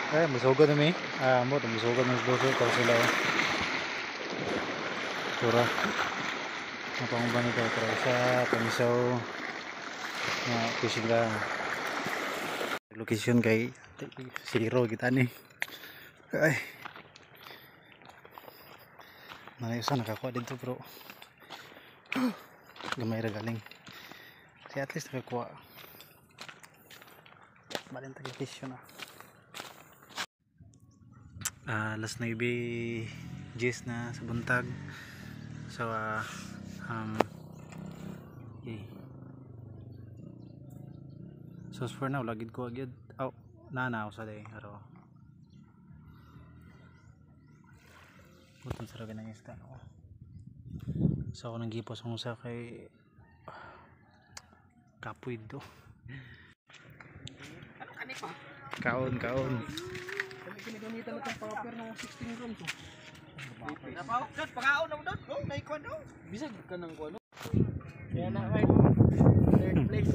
Ay, musugod na mi. Ah, mo musugod na sa para sila. Oh. Tura. Napangumban nito para sa pamisaw na fishing lang. Location kay zero kita ni. Ay. Nanay usa nakakuha dito bro. Gamay ra galing. Kasi at least nakakuha. Balin tagi fish yun ah. Ah, alas 9:10 na sa buntag. So okay. So as for now, lagid ko agad. Oh, na ako sa day aro. Buton sa rabi ng isda. Oh. So ako nang gipos ang usa kay kapoy do. Kaon, kaon. Ginagamitan na itong popper ng 16 grams. Oh. Napaw, dot pangaon na dot. Oh, naikuan do. Bisag ka ng kuano. Kaya na right. Third place.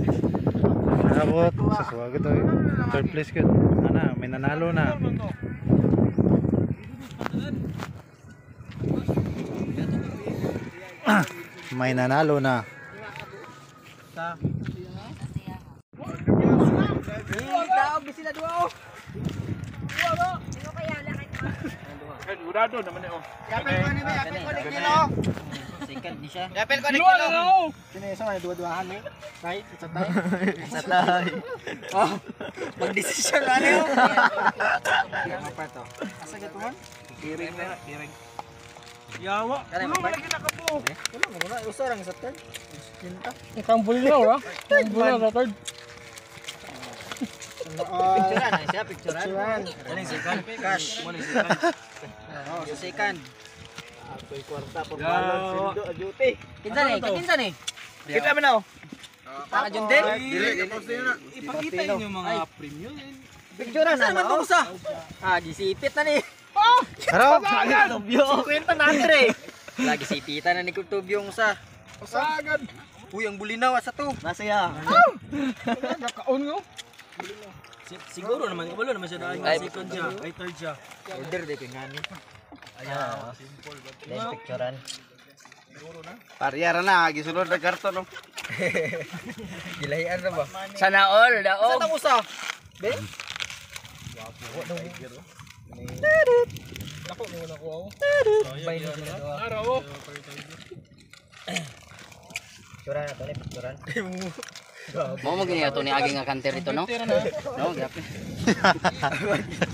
Nakabot sa suwago to. Eh. Third place good. Ana, may nanalo na. May nanalo na. Tao sila duha oh. Durado naman eh oh. Yapel ko ni yapel ko ni kilo. Second ni siya. Yapel ko ni kilo. Kini isa may duha-duhahan eh. Tay, isa tay. Sa tay. Oh, magdesisyon na niyo. Asa gatuhan? Kiring na, kiring. Yawa. Kare, Wala mabay. lagi nakabuo. Wala mo na usa rang sa third. Kinta. Kambul na, ora. Kambul na sa third. Picturean na siya, picturean. Kaning second. Cash. Oh, sa second. Ako'y kwarta pag balon sindo duty. Kinsa ni? Kinsa ni? Kita man oh. Para jud din. Ipakita inyo mga premium. Picturean na naman to sa. Ah, gisipit na ni. Haro. Tubyo. 50 na andre. Lagi sipitan na ni Tubyo yung usa. Sagad. Uy, ang bulinaw asa to. Masaya. Kaon ko. Siguro naman kabalo naman siya dahil Ay, second siya, ay third siya. Order de kay ngani. Ayaw. Simple. Then picturean. Pariyara na gisulod na karton no. Gilahian ra ba? Sana all daog. Sa tang usa. Be? Nako mo na ko ako. Bay ni sila duha. Araw. Oh. Picturean na to ni picturean. Mo mo gini ato ni agi nga kanter ito no? No, grabe.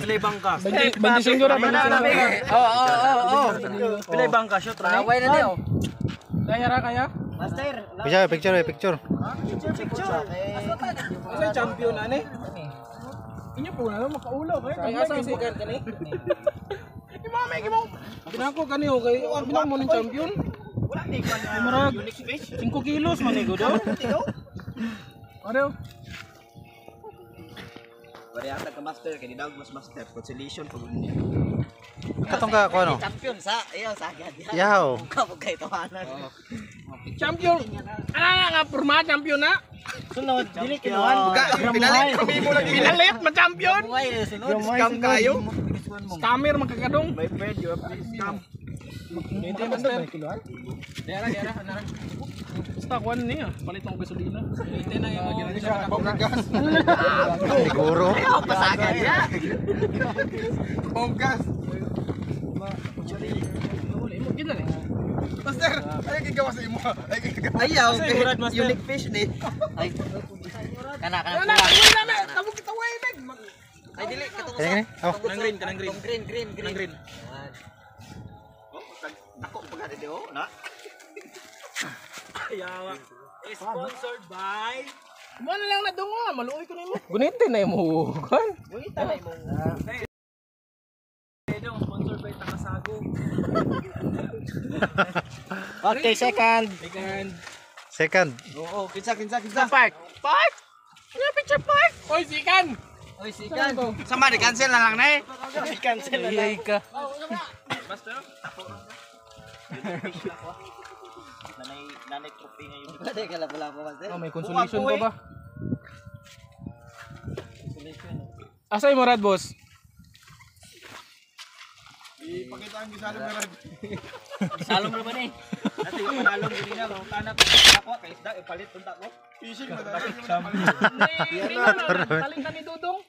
Pilay bangka. 25 ra, 25. Oo. Pilay bangka shot ra. Away na di oh. Kaya ra kaya? Master, Picture, picture, picture. picture. Asa yung champion ani? Inyo po na makaulaw kay. Kaya asa yung second kani? Imo may gimo. Binako kani oh kay binako mo ning champion. Wala ni kuan Murag unique fish. 5 kilos man ni do. Ano? Pariyata ka master kay daog mas master conciliation pag niya. Katong ka ko ano? Champion sa, ayaw sa agad. Yaw. Kabog kay tawanan. Champion. Ana nga porma champion na. Sunod, dili kinuhan. Pinalit kami mo lagi. Pinalit ma champion. Buhay na sunod. Scam kayo. Scammer magkakadong. My friend, you have been scam. Hindi master. Diara diara ana. Basta kuan niya, palit ang gasolina. Hindi na yung Bonggas. Siguro. Ayaw pasagan siya. Bonggas. Gina ni. Master, ay gigawa sa imo. Ay gigawa. Ayaw, Asa yung Brad, Master? unique fish ni. Ay. Kana kana Ana, pula. uwi na me, tawag kita uwi meg. Ay dili katong Kaya gani? Oh. Kanang green, kanang green. Katong green, green, green. Kanang green. Ako pag di oh, na. Yawa. Sponsored by Mo na lang na dungo, maluoy ko nimo. Gunitin na imo kan. Gunita na imong Sponsored by Takasago. Okay, second. Second. Second. Oo, kinsa kinsa kinsa. Park. Park. Ano picture park? Oy, sikan. Oy, second. Sama di cancel na lang na eh. Cancel na lang. ka. Master. Nanay nanay trophy ngayon. Pwede ka lang pala po, Master. Oh, may consolation pa ba? Asa imo rad boss? Salom ra ba ni? Dati yung panalong gini na kung tanak ako kay isda ipalit unta ko. Fishing ba Ningon no, palit na ni Dudong.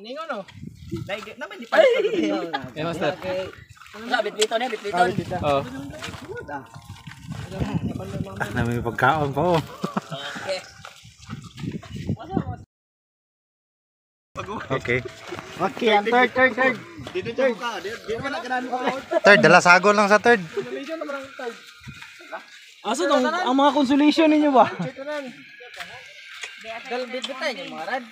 Ningon no. Dai naman di palit. Eh, master. Wala bitbiton ni, bitbiton. Oh. Ah, na may pagkaon pa oh. Okay. Okay. Okay, ang third, third, third. Dito siya ka. Di man na ko. Third, dalasagon lang sa third. Consolation naman ang third. Asa tong ang mga consolation ninyo ba? Dal bitbitay yung mga rad.